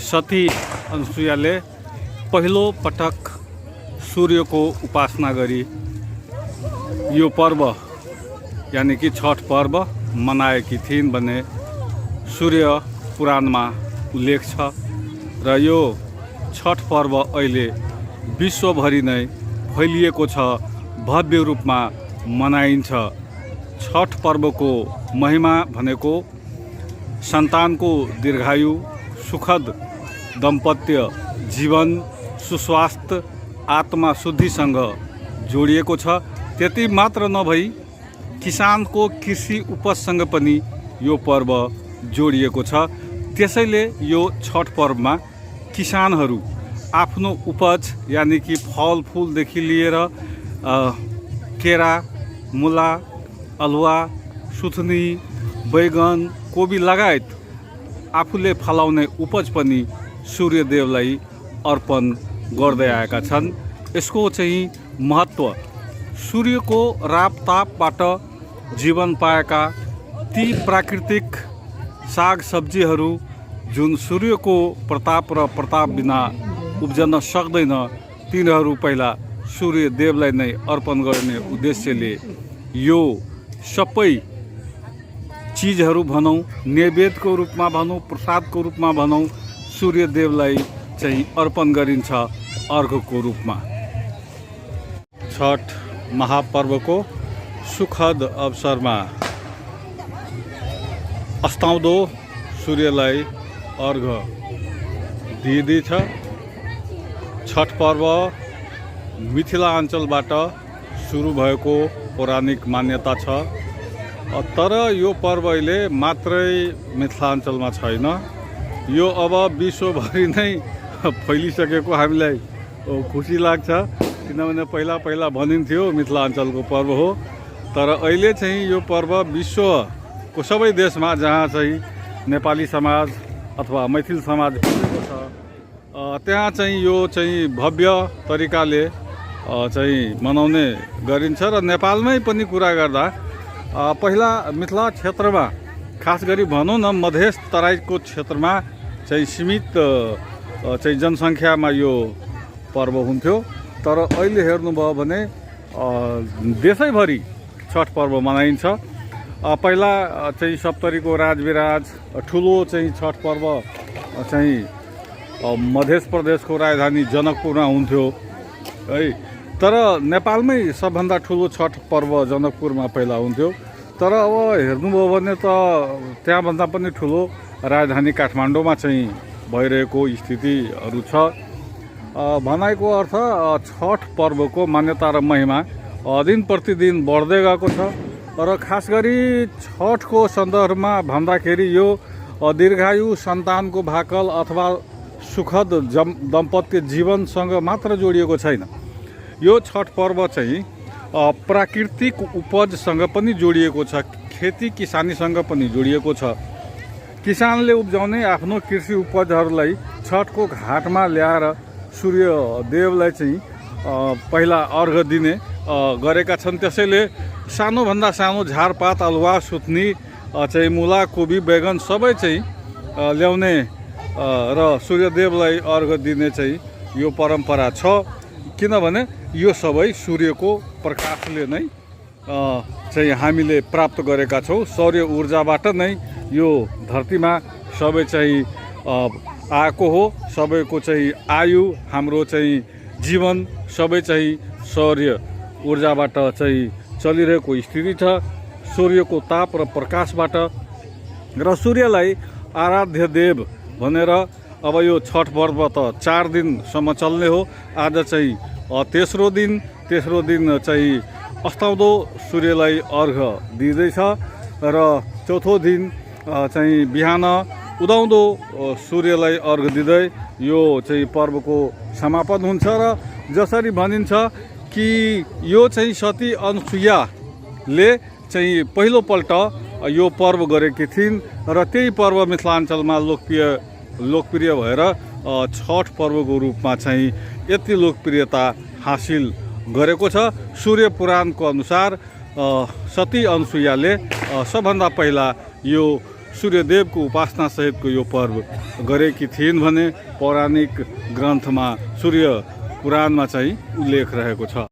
सती अनुसुयाले पहिलो पटक सूर्यको उपासना गरी यो पर्व यानी कि छठ पर्व मनाएकी थिइन् भन्ने सूर्य पुराणमा उल्लेख छ र यो छठ पर्व अहिले विश्वभरि नै फैलिएको छ, भव्य रूपमा मनाइन्छ। छठ पर्वको महिमा भनेको सन्तानको दीर्घायु, सुखद दाम्पत्य जीवन, सुस्वास्थ्य, आत्मा शुद्धिसँग जोडिएको छ। त्यति मात्र नभई किसानको कृषि उपजसँग पनि यो पर्व जोडिएको छ। त्यसैले यो छठ पर्वमा किसानहरू आफ्नो उपज यानी कि फलफुलदेखि लिएर केरा, मुला, अलुवा, सुथनी, बैगन, कोबी लगायत आफूले फलाउने उपज पनि सूर्यदेवलाई अर्पण गर्दै आएका छन्। यसको चाहिँ महत्त्व सूर्यको रापतापबाट जीवन पाएका ती प्राकृतिक साग सब्जीहरू जुन सूर्यको प्रताप र प्रताप बिना उब्जन सक्दैन, तिनीहरू पहिला सूर्यदेवलाई नै अर्पण गर्ने उद्देश्यले यो सबै चीजहरू भनौँ, नैवेद्यको रूपमा भनौँ, प्रसादको रूपमा भनौँ, सूर्यदेवलाई चाहिँ अर्पण गरिन्छ अर्घको रूपमा। छठ महापर्वको सुखद अवसरमा अस्ताउँदो सूर्यलाई अर्घ दिइँदैछ। छठ पर्व मिथिलाञ्चलबाट सुरु भएको पौराणिक मान्यता छ, तर यो पर्व अहिले मात्रै मिथिलाञ्चलमा छैन, यो अब विश्वभरि नै फैलिसकेको हामीलाई खुसी लाग्छ। किनभने पहिला पहिला भनिन्थ्यो मिथिलाञ्चलको पर्व हो, तर अहिले चाहिँ यो पर्व विश्वको सबै देशमा जहाँ चाहिँ नेपाली समाज अथवा मैथिल समाज बसेको छ त्यहाँ चाहिँ यो चाहिँ भव्य तरिकाले चाहिँ मनाउने गरिन्छ। र नेपालमै पनि कुरा गर्दा पहिला मिथिला क्षेत्रमा खास गरी भनौँ न मधेस तराईको क्षेत्रमा चाहिँ सीमित चाहिँ जनसङ्ख्यामा यो पर्व हुन्थ्यो, तर अहिले हेर्नुभयो भने देशैभरि छठ पर्व मनाइन्छ। पहिला चाहिँ सप्तरीको राजविराज ठुलो चाहिँ छठ पर्व चाहिँ मध्य प्रदेशको राजधानी जनकपुरमा हुन्थ्यो है, तर नेपालमै सबभन्दा ठुलो छठ पर्व जनकपुरमा पहिला हुन्थ्यो। तर अब हेर्नुभयो भने त त्यहाँभन्दा पनि ठुलो राजधानी काठमाडौँमा चाहिँ भइरहेको स्थितिहरू छ। भनाइको अर्थ छठ पर्वको मान्यता र महिमा दिन प्रतिदिन बढ्दै गएको छ र खास गरी छठको सन्दर्भमा भन्दाखेरि यो दीर्घायु, सन्तानको भाकल अथवा सुखद दाम्पत्य जीवनसँग मात्र जोडिएको छैन। यो छठ पर्व चाहिँ प्राकृतिक उपजसँग पनि जोडिएको छ, खेती किसानीसँग पनि जोडिएको छ। किसानले उब्जाउने आफ्नो कृषि उपजहरूलाई छठको घाटमा ल्याएर सूर्यदेवलाई चाहिँ पहिला अर्घ दिने गरेका छन्। त्यसैले सानोभन्दा सानो झारपात, अलुवा, सुथनी चाहिँ मुला, कोबी, बैगन सबै चाहिँ ल्याउने र सूर्यदेवलाई अर्घ दिने चाहिँ यो परम्परा छ। किनभने यो सबै सूर्यको प्रकाशले नै चाहिँ हामीले प्राप्त गरेका छौँ। सौर्य ऊर्जाबाट नै यो धरतीमा सबै चाहिँ आएको हो। सबैको चाहिँ आयु, हाम्रो चाहिँ जीवन सबै चाहिँ सौर्य ऊर्जाबाट चाहिँ चलिरहेको स्थिति छ, सूर्यको ताप र प्रकाशबाट। र सूर्यलाई आराध्य देव भनेर अब यो छठ पर्व त 4 दिनसम्म चल्ने हो। आज चाहिँ तेस्रो दिन चाहिँ अस्ताउँदो सूर्यलाई अर्घ दिँदैछ र चौथो दिन चाहिँ बिहान उदाउँदो सूर्यलाई अर्घ दिँदै यो चाहिँ पर्वको समापन हुन्छ। र जसरी भनिन्छ कि यो चाहिँ सती अनुसुयाले चाहिँ पहिलोपल्ट यो पर्व गरेकी थिइन् र त्यही पर्व मिथिलाञ्चलमा लोकप्रिय भएर छठ पर्वको रूपमा चाहिँ यति लोकप्रियता हासिल गरेको छ। सूर्य पुराणको अनुसार सती अनुसुयाले सबभन्दा पहिला यो सूर्यदेवको उपासना सहितको यो पर्व गरेकी थिइन् भने पौराणिक ग्रन्थमा सूर्य पुराणमा चाहिँ उल्लेख रहेको छ।